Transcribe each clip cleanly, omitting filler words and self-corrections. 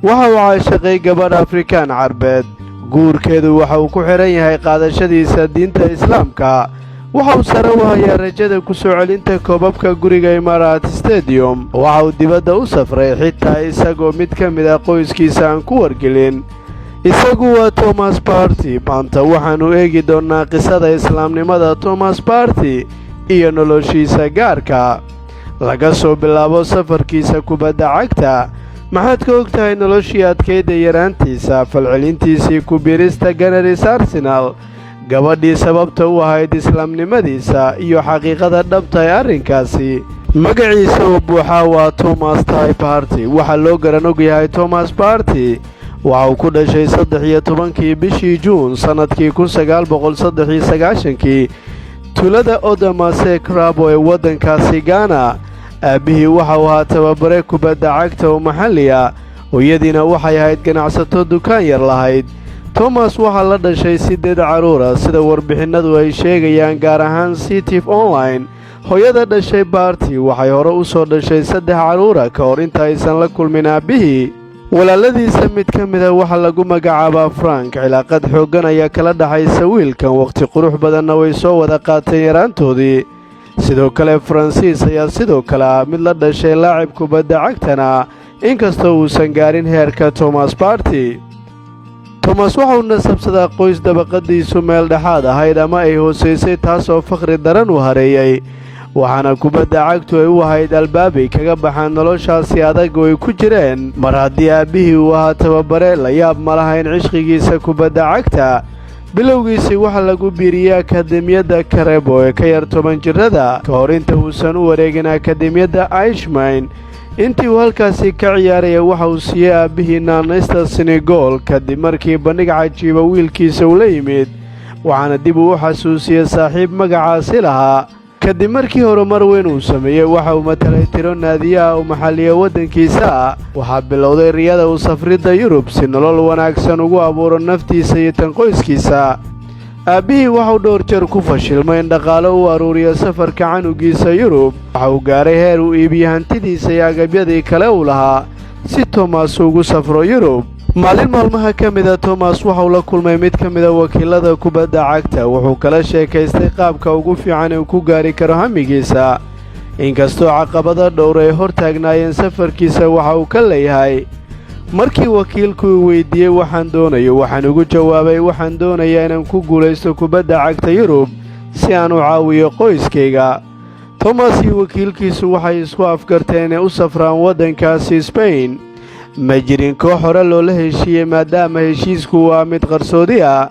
Waxa uu caashaqay gabadh Afrikaan Carbeed. Guurkeedu waxa uu ku xidhan yahay qaadashadiisa diinta Islaamka. Waxa uu sare u hayaa rajada ku soo celinta koobabka guriga Emirates Stadium. Waxa uu dibadda u safray xitaa isagoo mid ka mid ah qoyskiisa aan ku wargelin. Isagu waa Thomas Partey. Maanta waxaannu eegi doonnaa qisada islaamnimada Thomas Partey iyo noloshiisa gaarka, laga soo bilaabo safarkiisa kubadda cagta. Maxaad ka og tahay noloshii adkaydda yaraantiisa, falcelintiisii ku biirista Gunners Arsenal, gabadhii sababta u ahayd islaamnimadiisa iyo xaqiiqada dhabta ee arrinkaasi? Magaciisa oo buuxaa waa Thomas Teye Partey. Waxaa loo garan og yahay Thomas Partey. Waxa uu ku dhashay 13-kii bishii Juun sannadkii 1993-kii tuulada Odamase Krabo ee waddankaasi Gaana. Aabbihii waxa uu ahaa tababare kubadda cagta oo maxalli ah, hooyadiina waxay ahayd ganacsato dukaan yar lahayd. Thomas waxaa la dhashay siddeed carruura, sida warbixinnadu ay sheegayaan, gaar ahaan Cityf Online. Hooyada dhashay Partey waxay hore u soo dhashay saddex carruura ka hor inta aysan la kulmin aabbihii. Walaaladiisa mid ka mida waxaa lagu magacaabaa Frank. Cilaaqad xooggan ayaa kala dhaxaysa wiilkan, wakhti qurux badanna way soo wada qaateen yaraantoodii. Sidoo kale Faransiis ayaa sidoo kale ah mid la dhashay, laacib kubadda cagtana, inkastoo uusan gaarin heerka Thomas Partey. Thomas waxa uu nasabsadaa qoys dabaqadiisu meel dhexaad ahayd ama ay hoosaysay, taasoo fakhri daran u hareeyey, waxaana kubadda cagtu ay u ahayd albaabay kaga baxaan noloshaasi adag oo ay ku jireen. Mar haddii aabbihii uu ahaa tababare, la yaab ma lahayn cishqigiisa kubadda cagta. Bilowgiisii waxaa lagu biiriyey akademiyadda Karebo ee ka yar 10 jirada, ka hor inta uusan u wareegin akademiyadda Aishmain. Intii uu halkaasi ka ciyaaraya, waxa uu siiyey aabbihii naanaysta Senegal, kadib markii bandhig cajiiba wiilkiisa uu la yimid, waxaana dib uu u xasuusiyey saaxiib magacaasi lahaa. Kadib markii horumar weyn uu sameeyey, waxa uu matalay tiro naadiyaha uu maxalliya waddankiisa ah. Waxaa bilowday riyada uu safridda Yurub si nolol wanaagsan ugu abuuro naftiisa iyo tan qoyskiisa. Aabbihii waxauu dhowr jeer ku fashilmay in dhaqaalo u aruuriyo safarka canugiisa Yurub. Waxa uu gaaray heer uu iibiyo hantidiisa iyo agabyadii kale uu lahaa si Thomas ugu safro Yurub. Maalin maalmaha ka mida, Thomas waxauu la kulmay mid ka mida wakiilada kubadda cagta. Wuxuu kala sheekaystay qaabka ugu fiican uu ku gaari karo hamigiisa, inkastoo caqabado dhowr ay hor taagnaayeen safarkiisa. Waxa uu ka leeyahay: "Markii wakiilku uu weydiiyey waxaan doonayo, waxaan ugu jawaabay, waxaan doonayaa inaan ku guulaysto kubadda cagta Yurub si aan u caawiyo qoyskayga." Thomas iyo wakiilkiisu waxay isku afgarteen inay u safraan waddankaasi Sbain. Ma jirin koox hore loola heshiiyey, maadaama heshiisku waa mid qarsoodi ah.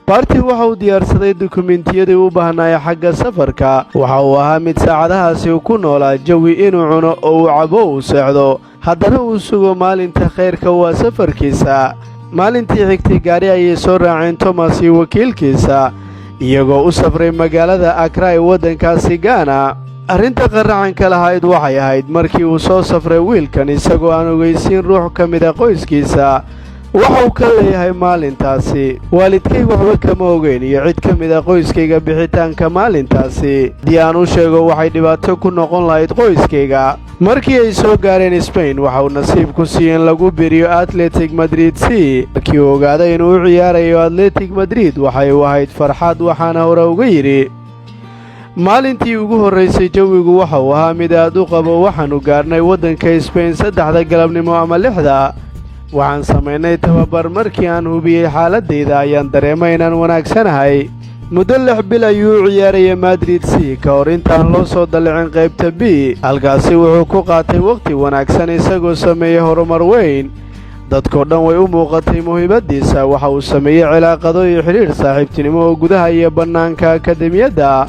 Partey waxa uu diyaarsaday dukumentiyadii u baahnaaya xagga safarka. Waxa uu ahaa mid saacadahaasi ku noolaa jawi inuu cuno oo uu cabo, uu seexdo, haddana uu sugo maalinta khayrka waa safarkiisa. Maalintii xigtay gaari ayay soo raaceen Thomas iyo wakiilkiisa, iyagoo u safray magaalada Akra ee waddankaasi Gaana. Arrinta qaracanka lahayd waxay ahayd markii uu soo safray wiilkan isagoo aan ogeysiin ruux ka mida qoyskiisa. Waxa uu ka leeyahay: "Maalintaasi waalidkay waxba kama ogeyn iyo cid ka mid a qoyskayga bixitaanka maalintaasi. Haddii aan u sheego, waxay dhibaato ku noqon lahayd qoyskayga." Markii ay soo gaareen Sbain, waxa uu nasiib ku siiyey in lagu biriyo Athletic Madrid C. Markii uu ogaaday inuu u ciyaarayo Athletic Madrid, waxay u ahayd farxad, waxaana hore uga yidhi: "Maalintii ugu horraysay jawigu waxa uu ahaa mid aad u qabo. Waxaannu gaarnay waddanka Sbain 3-da galabnimo ama 6-da. Waxaan samaynay tababar. Markii aan hubiyey xaaladdayda, ayaan dareemay inaan wanaagsanahay." Muddo 6 bil ayuu u ciyaaraya Madrid C ka hor intaan loo soo dallicin qaybta B. Halkaasi wuxuu ku qaatay wakhti wanaagsan, isagoo sameeyey horumar weyn. Dadkoo dhan way u muuqatay muhiimaddiisa. Waxa uu sameeyey cilaaqado iyo xidhiidh saaxiibtinimo oo gudaha iyo bannaanka akademiyadda.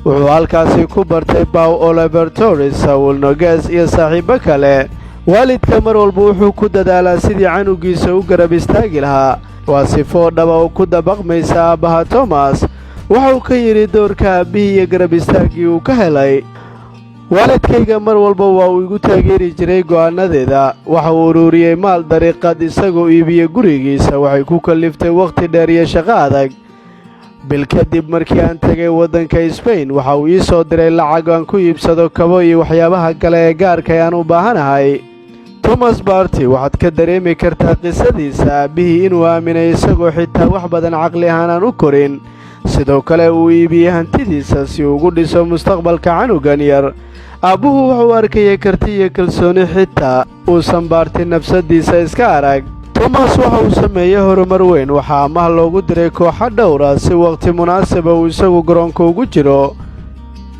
Wuxuu halkaasi ku bartay Pau Oliver Torres, Saul Niguez iyo saaxiibbo kale. Waalidka mar walba wuxuu ku dadaalaa sidii canugiisa u garab istaagi lahaa. Waa sifoo dhaba oo ku dabaqmaysa aabbaha Thomas. Waxa uu ka yidhi doorka aabbihii iyo garab istaaggii uu ka helay: "Waalidkayga mar walba waa uu igu taageeri jiray go'aanadeeda." Waxa uu ururiyey maal dariiqad isagoo iibiyey gurigiisa. Waxay ku kalliftay wakhti dheer iyo shaqo adag. "Bil kadib markii aan tegay waddanka Sbain, waxa uu ii soo diray lacag aan ku iibsado kabo iyo waxyaabaha kale ee gaarka ee aan u baahanahay." Thomas Partey waxaad ka dareemi kartaa qisadiisa aabbihii inuu aaminay isagoo xitaa wax badan caqli ahaan aan u korin. Sidoo kale uu iibiyey hantidiisa si uu ugu dhiso mustaqbalka canugan yar. Aabbuhu wuxuu arkayay karti iyo kalsooni xitaa uusan Partey nafsadiisa iska arag. Thomas waxa uu sameeyey horumar weyn. Waxaa amaah loogu diray kooxo dhowra si wakhti munaasiba uu isagu garoonka ugu jiro.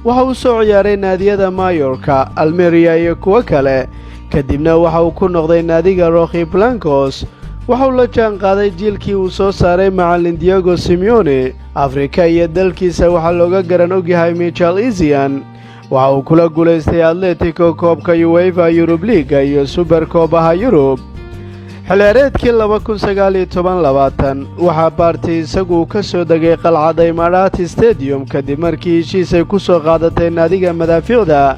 Waxa uu soo ciyaaray naadiyada Mayorka, Almeria iyo kuwo kale. Kadibna waxa uu ku noqday naadiga Rojiblancos. Waxauu la jaan qaaday jiilkii uu soo saaray macallin Diego Simeone. Afrika iyo dalkiisa waxaa looga garan ogyahay Michael Essien. Waxa uu kula guulaystay Atletico koobka UEFA Yurub Liiga iyo Suber Koobaha Yurub. Xilciyaareedkii 2019-20 waxaa Partey isagu ka soo degay qalcadda Emirates Stadium kadib markii heshiis ay ku soo qaadatay naadiga madaafiicda.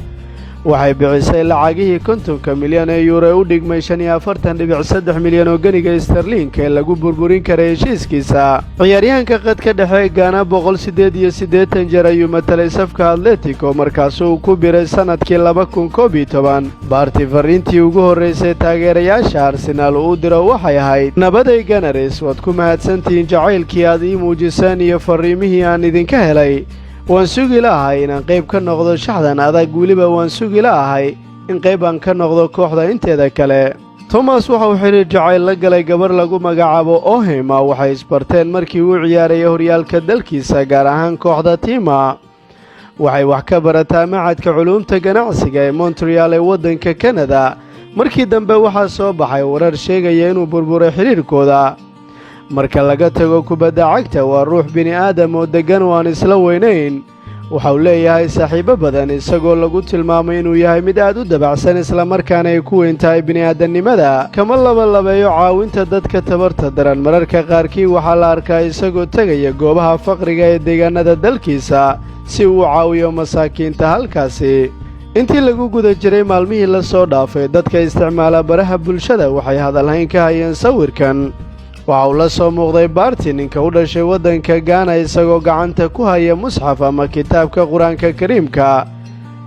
Waxay bixisay lacagihii 50-ka milyan ee yuuro ee u dhigmay 45.3 milyan oo geniga sterliinka ee lagu burburin karay heshiiskiisa. Ciyaaryahanka qadka dhexe Gaana 188 jeer ayuu matalay safka Atletico markaasuu ku biray sannadkii 2011. Partey farriintii ugu horraysay taageerayaasha Arsenaal uu u diro waxay ahayd: "Nabaday Gunners, waad ku mahadsantihiin jacaylkii aad ii muujiseen iyo farriimihii aan idinka helay. Waan sugi la'ahay inaan qayb ka noqdo shaxdan adag. Weliba waan sugi la'ahay in qayb aan ka noqdo kooxda inteeda kale." Thomas waxa uu xidhiir jacayl la galay gabar lagu magacaabo Ohema. Waxay isbarteen markii uu ciyaarayay horyaalka dalkiisa, gaar ahaan kooxda Tima. Waxay wax ka barataa machadka culuumta ganacsiga ee Montreal ee waddanka Kanada. Markii dambe waxaa soo baxay warar sheegaya inuu burburay xidhiirkooda. Marka laga tago kubadda cagta, waa ruux bini'aadam oo deggan oo aan isla weynayn. Waxa uu leeyahay saaxiibbo badan, isagoo lagu tilmaamay inuu yahay mid aad u dabacsan, islamarkaana ay ku weyn tahay bini'aadannimada. Kama labalabeeyo caawinta dadka tabarta daran. Mararka qaarkii waxaa la arkaa isagoo tegaya goobaha faqriga ee deegaanada dalkiisa si uu caawiyo masaakiinta halkaasi. Intii lagu guda jiray maalmihii la soo dhaafay, dadka isticmaala baraha bulshada waxay hadalhayn ka hayeen sawirkan. Waxa uu la soo muuqday Partey, ninka u dhashay waddanka Gaana, isagoo gacanta ku haya musxaf ama kitaabka Qur-aanka Kariimka.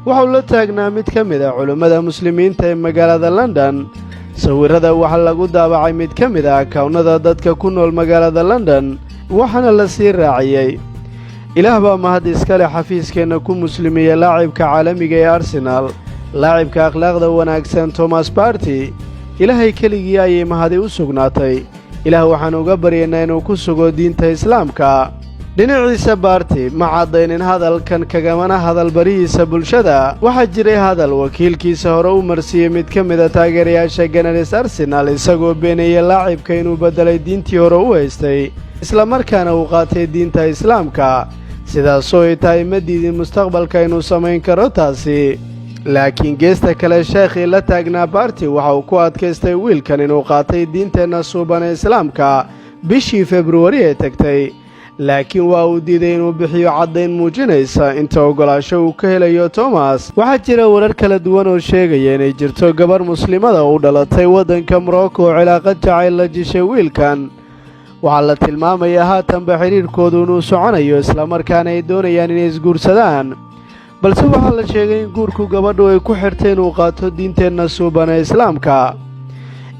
Waxauu la taagnaa mid ka mid ah culimmada Muslimiinta ee magaalada London. Sawirrada waxaa lagu daabacay mid ka mid ah akawnada dadka ku nool magaalada London, waxaana la sii raaciyey: "Ilaah baa mahad iskale xafiiskeenna ku muslimiya laacibka caalamiga ee Arsenaal, laacibka akhlaaqda wanaagsan Thomas Partey. Ilaahay keligii ayay mahadi u sugnaatay. Ilaah waxaan uga baryaynaa inuu ku sugo diinta Islaamka." Dhinaciisa Partey ma caddaynin hadalkan, kagamana hadal barihiisa bulshada. Waxaa jiray hadal wakiilkiisa hore u marsiiyey mid ka mid ah taageerayaasha Gunners Arsenaal, isagoo beeneeyey laacibka inuu beddelay diintii hore u haystay, islamarkaana uu qaatay diinta Islaamka. Sidaasoo ay tahay, ma diidin mustaqbalka inuu samayn karo taasi. Laakiin geesta kale, sheekhii la taagnaa Partey waxa uu ku adkaystay wiilkan inuu qaatay diinteenna suuban ee Islaamka bishii Februari ee tagtay, laakiin waa uu diiday inuu bixiyo caddayn muujinaysa inta oggolaasho uu ka helayo Thomas. Waxaa jira warar kala duwan oo sheegaya inay jirto gabar Muslimada u dhalatay waddanka Morocco oo cilaaqad jacayl la jishay wiilkan. Waxaa la tilmaamayaa haatanba xidhiirkoodu inuu soconayo, islamarkaana ay doonayaan inay isguursadaan. Balse waxaa la sheegay in guurku gabadhu ay ku xirtay inuu qaato diinteenna suuban ee Islaamka.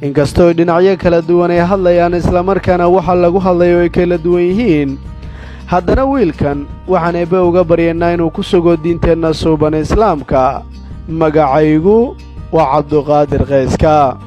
Inkastoo dhinacyo kala duwan ay hadlayaan, islamarkaana waxa lagu hadlayo ay kala duwan yihiin, haddana wiilkan waxaan Eebbe uga baryaynaa inuu ku sugo diinteenna suuban Islaamka. Magacaygu waa Cabduqaadir Kayska.